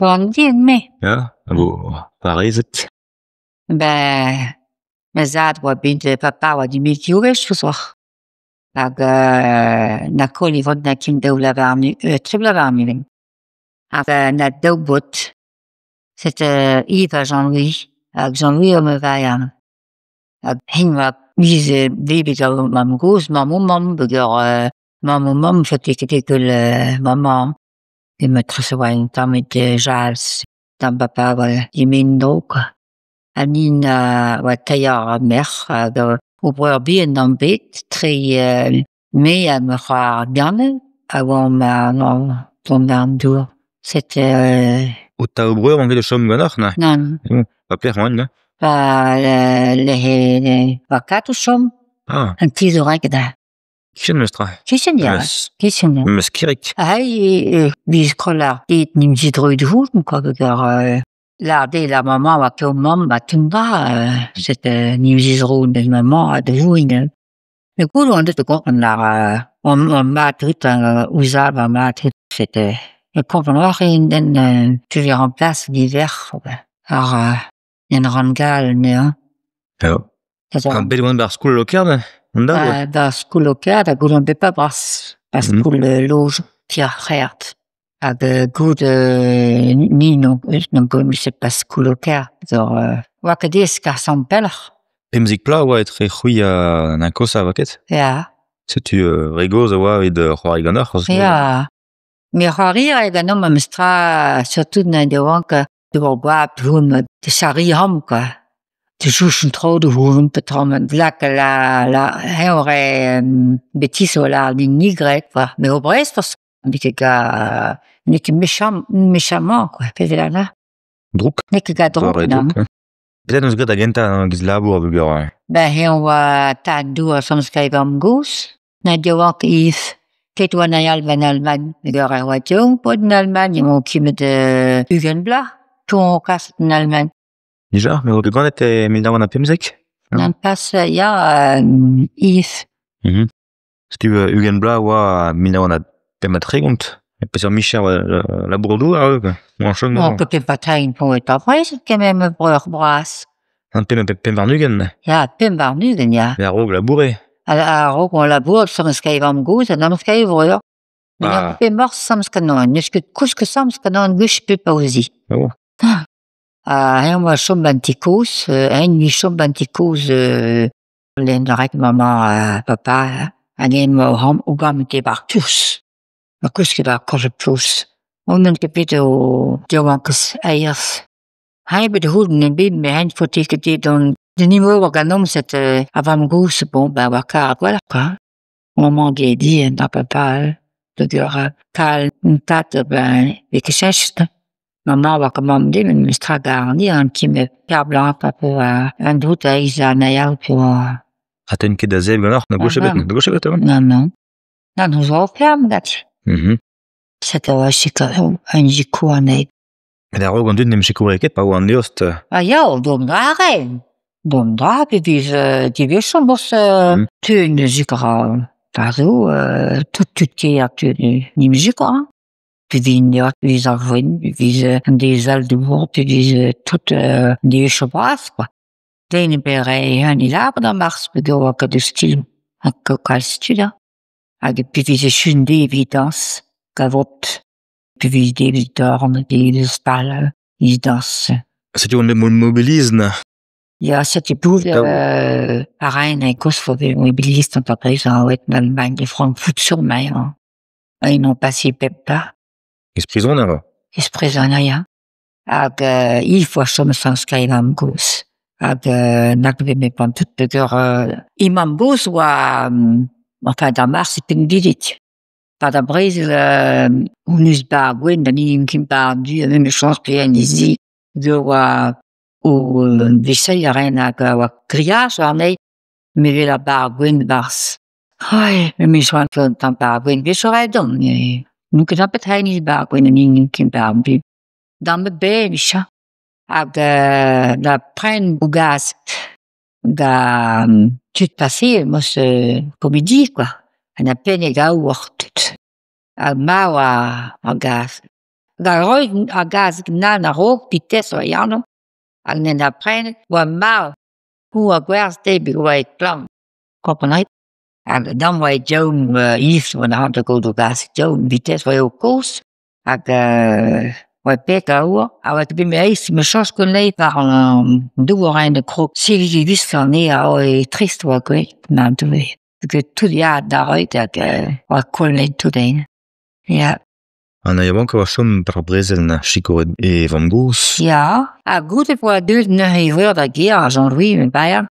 Poan din-me. Ya, hag ho c'hoarezed ? Beñ ma zad a oa bet papa a oa dimezet div wech ouzhoc'h hag 'na kollet e wreg 'na ken daou vloaz warn-ugent tri bloaz warn-ugent hag 'na daou baotr setu Yves ha Jean-Louis hag Jean-Louis eo ma vaean. Hag eñ 'oa 'vije bevet gant mamm-gozh mamm ho mamm peogwir mamm ho mamm 'faote ket dezhi gwell maman matreze e oa un tammig jalous da'm bapa a oa dimezet en-dro kwa. Ha ni 'oa teir merc'h hag ur breur bihan 'mamp bet 'tre me ha ma c'hoar vihan a oamp tont war an douar setu. Ho taou breur 'oant ket o chom ganeoc'h neuze ? Nann. Ba pelec'h emaint neuze ? Ba lec'h emañ Katell o chom. Ah. En ti zo renket aze. 'Kichen memestra. 'Kichen ya. 'Kichen ya. Memes kirri. Aze e vez koll ar bed n'em eus droed da c'houzout kwa peogwir lâr dezhe la maman 'oa ket ho mamm ha tout 'ba setu n'em eus droed da maman ha da c'houzout. Met gouzout a ran da gompren lâr oant mat tout o zad oa mat setu kompren a ran tu vez remplaset diverc'h ar en rann-gall anezhañ. Ya. Ha bet e oan 'ba ar skol Lokierd an daou ? 'Ba skol Lokierd ha goude on bet pas 'barzh 'ba skol Lojo ti ar C'hread hag goude ni n'omp ket 'ba skol Lokierd 'oa ket aes kas an pelloc'h. 15 vloaz a oa etre c'hwi ha an kosañ, 'oa ket ? Ya. Setu re gozh a oa evit c'hoari ganeoc'h. Ya. Met c'hoari a rae ganeomp memestra surtout na yaouank diwar goap da charreañ kwa. Da cheñch an traoù da c'houzout petra lak la la eñ a rae betizoù a lâr din ni graet kwa met ober forzh n'eo ket gant n'eo ket mechant mechamant kwa petra Drouk. N'eo ket gant drouk nann. Petra 'neus graet da gentañ giz labour peogwir Ben eñ oa tad-dour soñj e vamm-gozh na yaouank Yves. Ket oa an all en Almagn peogwir e oa yaouank paotr en Almagn emañ nemet 20 vloaz 'to kas en Almagn. Dija, me oa bet ganet e 1915 Nann pas ya Yves. Setu 20 vloaz oa 1935. Peseurt micher labour-douar eo Oa chom Oa ket pep batailh roet da Vreizh kement ma breur bras. An pemp pemp warn-ugent Ya, pemp warn-ugent ya. A-raok laboure. A-raok oa labourat soñj e vamm-gozh ha namp e vreur. Ah. Pe morse samz ganin, n'eus ket koulz ket samz ganin gwech pep a zi. Oh. Ha eñ oa chom 'ba 'n ti kozh, eñ 'ni chom 'ba 'n ti kozh lenn a rae maman ha papa hag eñ oa o gamet e-barzh plouz. Ha kousket 'ba korzh plouz. On n'on ket bet o yaouankiz aes. Eñ bet c'houzout n'eo bet met eñ ne faote ket dezhañ dont d'an imor ganeomp setu ar vamm-gozh bon ben 'oa karet a-walc'h kwa. Maman 'gave din ha papa peogwir tal an tad ben 'vez ket cheñchet hein. Maman 'oa ket mamm din memestra ganin nemet pevar bloaz an dud aes anezhañ. Ha 'teuint ket da zebriñ ganeoc'h na gwech ebet, na gwech ebet eo ? Nann nann. Nann zo ferm ganti. Setu a oa un sikour anezhi. Met a-raok an dud n'em sikoure ket pa oa an eost. Ah ya, dont a rae. Dont a ra pe vez diwezhañ morse tu ne sikour pa zo tout tud kêr tud n'em sikour hein. Pe vez vez ar voenn, pe vez an deiz all dour, pe vez tout devezhioù bras kwa. Den ebet 'rae an labour d'ar mars peogwir 'oa ket eus stil ha kalz tud hein. Hag pe veze un deiz evit dañs gavot pe veze evit dorn evit stal evit dañs. Setu on mobiliz neuze. Ya setu bout a raen e Kosovo mobiliz entreprise en Allemagne e Frankfurt sur Main. Ils ont passé pep pa. Ez prizoner eo. Ez prizoner ya. Hag Yves oa chom sans e vamm-gozh. Hag nag me tout peogwir e mamm-gozh oa enfin d'ar mars e pinvidik. Pa da brezel hon eus 'ba ar gwenn da ni ket 'ba an du memes pe en he zi. Zo oa o vesailh a raen hag a oa grillaj warnezhi. Me 'wel ar 'ba ar gwenn 'barzh. Oi, me zo un tamm 'ba ar gwenn 'vez raet deomp. N'on ket tamm petra eo 'ba ar gwenn n'on ket 'ba ar du. Damm ebet 'michañ. Hag da pren o gaz da tud paseet morse komedi kwa. Ha na penn e gaou oc'h tud. Ha marv ar gaz. Da roiñ ar gazeg 'nan a-raok 'vit oa anv hag 'na prenet 'oa marv 'oa gwerzh dezhe peogwir 'oa klañv kompren a rit. Hag dam 'oa deomp ivez 'oa arc'hant da gaout ur gazeg deomp 'vit 'oa kozh hag 'oa pet a oa ha 'oa ket bet mechañs war an douar eñ krog anezhañ a oa trist 'oa gwelet ma Doue peogwir tout ya da reiñ hag 'oa kollet tout hein ya. An yaouankañ a oa chom 'pad ar brezel 'na sikouret e vamm-gozh. Ya ha goude 'oa deuet neuze e vreur d'ar gêr Jean-Louis ma baeañ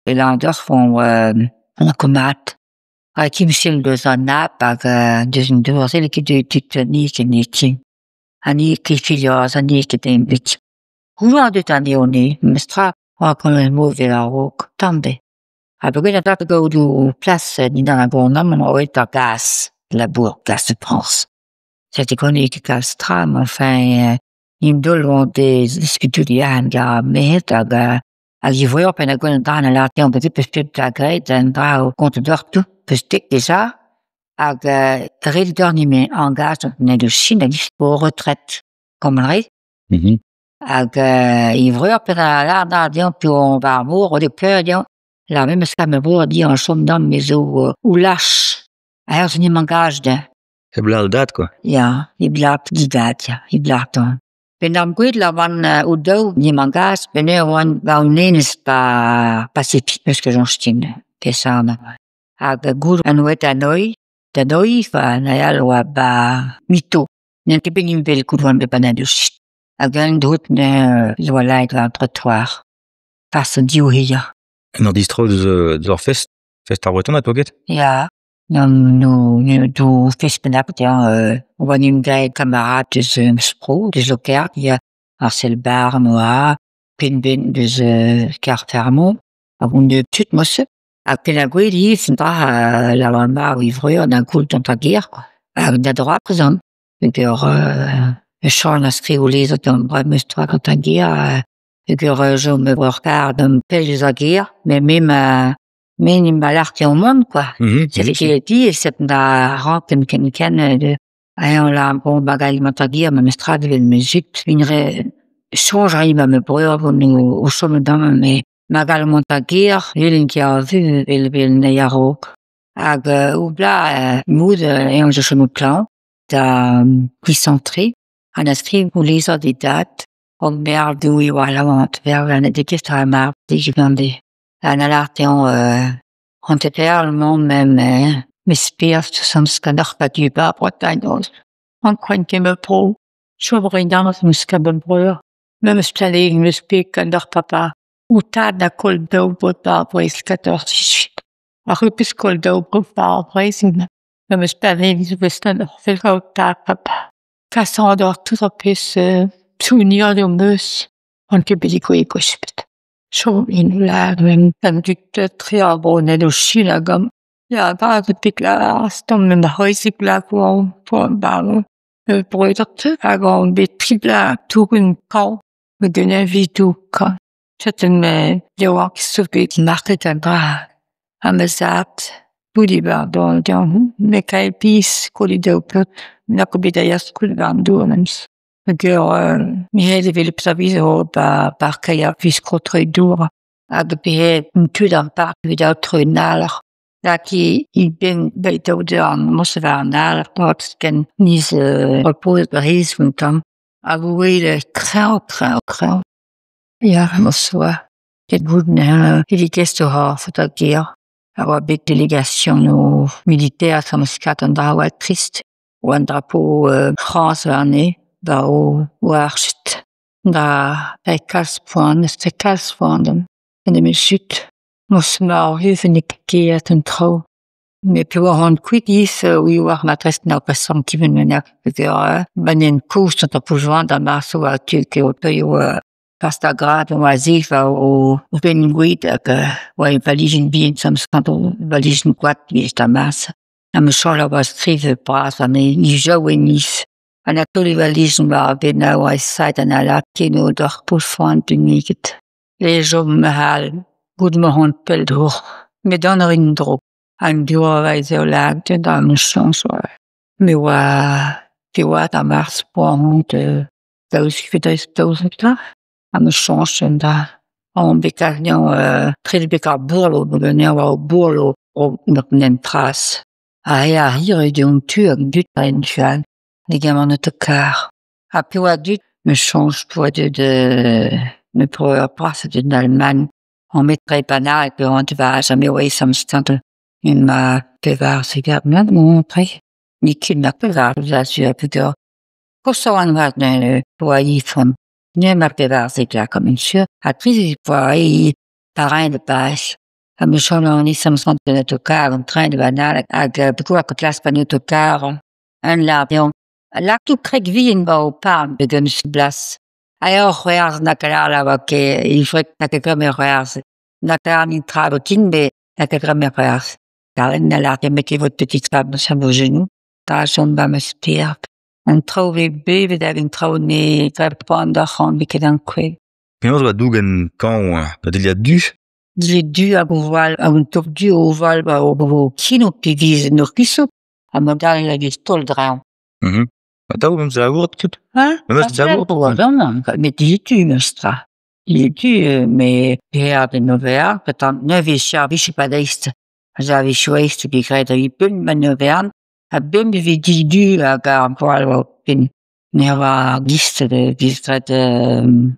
e lâr deoc'h 'oa ket mat. Ha e-kichen deus an Alp hag deus an douar-se n'eo ket deuet tud ken ha n'eo ket n'eo ket den ebet. Houmañ a deu anezho memestra 'oa gant a-raok tamm ebet. Ha peogwir da gaout o plas dindan ar gouarnamant roet ar gas labour Gaz de France. Setu 'gonee ket kalz tra m'enfin int holl 'oa bet ar merc'hed hag hag e vreur pa 'na gwelet an dra 'na lâret dezhañ peus 'da graet un dra kontet deoc'h tout 'peus ket dija hag ret eo deoc'h 'n em añgajañ en Indochine ho retret kompren a rit. Hag e vreur petra a lâr dezhañ p'eo 'ba ar mor eo peur dezhañ lâr memes tra ma breur din a chom 'mañ me zo o lach ha eñ zo 'n em añgajet dezhañ. Hep lâret d'e dad kwa. Ya, hep lâret d'e dad ya, hep lâret dezhañ. Benn ar gwech e oant o-daou 'n em añgajet peogwir e oant 'ba an enez 'ba Pasifik 'meus ket soñj ken peseurt anv. Hag goude oant aet da Hanoi, da Hanoi ha re all a oa 'ba My Tho. N'int ket bet 'n em welet goude oant bet 'ba Indochine. Hag eñ deut neuze 'oa lakaet war an trottoir 'plas an div ya. En ur distro deus ur fest, fest ar Vretoned 'oa ket? Ya, ur fest bennak ya 'oa 'n em gavet kamarad deus memes bro, deus Lokarn ya, Marcel Barn 'oa, Penven deus Kerfermont hag hon tud mod-se. Ha peogwir ivez 'oa marv e vreur 'na goullet dont d'ar gêr kwa ha da droad 'vezan peogwir Chann a skriv lizher deomp bremañ dont d'ar gêr peogwir e chom ma breur-kaer pell deus ar gêr met me 'ma me 'ma lâret mont kwa. Setu ket diaes da ranken ken-ken ha eñ 'lâr bon ba gallit mont d'ar gêr memestra evel ma zud. Soñj a rin 'ba ma breur o chom amañ met ma gall mont d'ar gêr 'welin ket ar vue evel anezhi a-raok. Hag o bloaz mod eñ zo chomet klañv da disañtre ha 'na skrivet ul lizher d'e dad hon merc'h Doue ha 'na lâret dezhañ Ankouaet ket ma bro, chom a rin amañ 'meus ket ma breur, memes planedenn 'meus bet ganeoc'h papa. Ho tad 'na kollet daou baotr 'ba ar brezel 14-18. Ha c'hwi 'peus kollet daou baotr 'ba ar brezel memes planedenn zo bet ganeoc'h ho tad papa. Kas a ran deoc'h tout ar pezh souveniroù am eus on ket bet degouezhet gwech ebet. Chom an dud tre ar vro Indochine hag ya hag on bet tri bloaz 'tougen kañv kañv. Setu me yaouank zo bet nac'het an dra ha ma zad 'ba parkeier dour hag tud ar park evit an alar repoz un tamm hag o welet kreñv kreñv kreñv. Ya mod-se 'oa. d'ar gêr a oa bet delegasionoù militaer an dra 'oa trist 'oa an drapo Frañs warne war o arched. Da kalz poan kalz poan en em zud n'eo ket aes an traoù. Met pa oan kuit ivez 'oa ur valizenn bihan valizenn koad ha ma soñj a oa skrivet bras warni Poull-Foan benniget. Goude ma on pell doc'h met dont a rin en-dro. An douar a me 'oa Pe oad ar marzh poan out 12 pe 12 vloaz ha 'meus soñj un dra on bet kaset anezhañ 13 ar bourlo en hent bras ha eñ arri deomp tu hag dud en tu all degemer an otokarr ha piv oa deuet 'meus soñj oa deuet ma breur bras deus an Almagn on bet emañ 14 vloaz tre n'eo ket na pevar vloaz sur peogwir koshoc'h oan 'vat neuze pa oa Ifern emañ 14 vloaz quand même sur ha 13 vloaz eo pa raen da Baris ha 'meus soñj an otokarr an tren hag klask an otokarr un lâr deomp lak ho kwreg vihan 'ba ho parn plas ha eñ o c'hoarzhin hag a lâr ket c'hoarzhin na tra ebet ken met c'hoarzhin. Petite femme sur vos genoux da chom 'ba ma spered. An traoù 'vez bevet hag an traoù ne poan d'arc'hant n'eo ket ankouaet. Penaos 'oa dougen kañv da dilhad du? Dilhad du hag o voal hag un tog du o voal 'ba o kino pe 'vije en ofisoù ha mod all e vez taol draoñ. Atav memes labourat ket? Hein? Memes labourat? Met ditu memes tra. Ditu met peadra en ober petra nevez servij e dreist. Servijoù eist bet graet a-bep ma nevez ha bemdez e vez didu hag ar gwall ken. Me a oa gist vez graet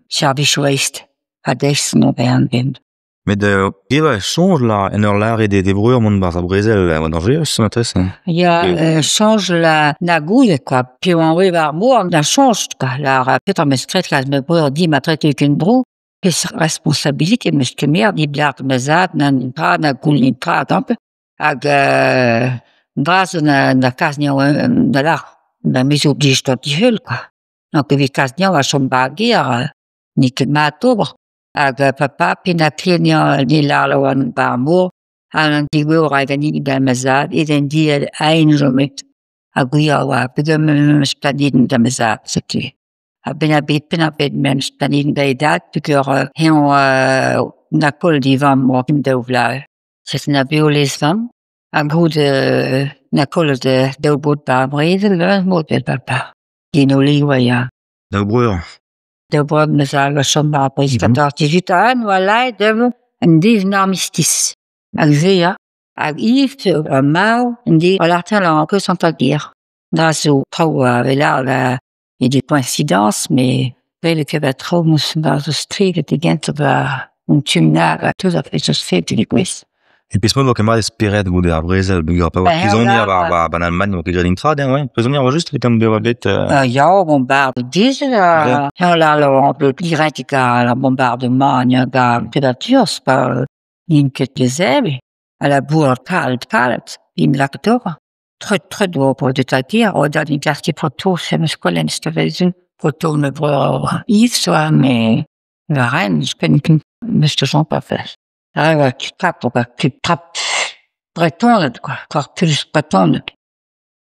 servijoù eist ha dreist en ober. Met eo soñj la en ur lâret d'e breur mont 'barzh ar brezel oa dañjerus marteze. Ya, soñj la na goude kwa. Piv an wech war ar mor na soñj kwa. Lâr petra 'meus graet kalz ma breur din ma trete ken bro. Peseurt responsabilité 'meus kemeret evit lâret ma zad na netra na goulenn netra gantañ. Hag an dra-se na kas anezhañ da lâr ma me zo blij ganti heul kwa. N'on ket evit kas anezhañ da chom 'ba ar gêr n'eo ket mat ober. Hag papa penn-ha-penn ne lâr oan 'ba ar mor ha an degouezh a rae ganin gant ma zad evel aon chomet. Ha gwir a oa peogwir memes planedenn gant ma zad setu. Ha penn-ha-bed penn-ha-bed memes planedenn gant e dad peogwir eñ na kollet e vamm oa daou vloaz. Setu na bev lez-vamm ha goude na kollet daou baotr 'ba ar brezel neuze papa. Gwenolle oa ya. Daou breur. Daou breur ma zad a chom 'ba ar brezel oa lâret dezhañ an deiz an armistiz. Hag se ya. Hag Yves ar marv en deiz an gêr. Dra zo traoù a vez lâret e des coïncidences mais welet ket bet traoù 'ba zo strivet da gentañ 'ba un tu bennak ha tout a fait zo strivet degouezh. E peseurt mod 'oa ket mat e spered goude ar brezel peogwir pa oa prizonier war an Almagn 'oa ket graet netra dezhañ ouais. Prizonier oa just evit an bevañ bet. Ya, bombarde diesel direct ar bombardement hag ar prédateurs pa n'int ket dezevet. Ha labour kalet kalet evit lakaat ober. Treut treut oa ober deut ar gêr oa da glask foto memes gwelet foto ma breur Yves oa met war-lerc'h ouzhpenn 'meus ket soñj pa oa ket trap ober ket trap Bretoned kwa, kar plus Bretoned.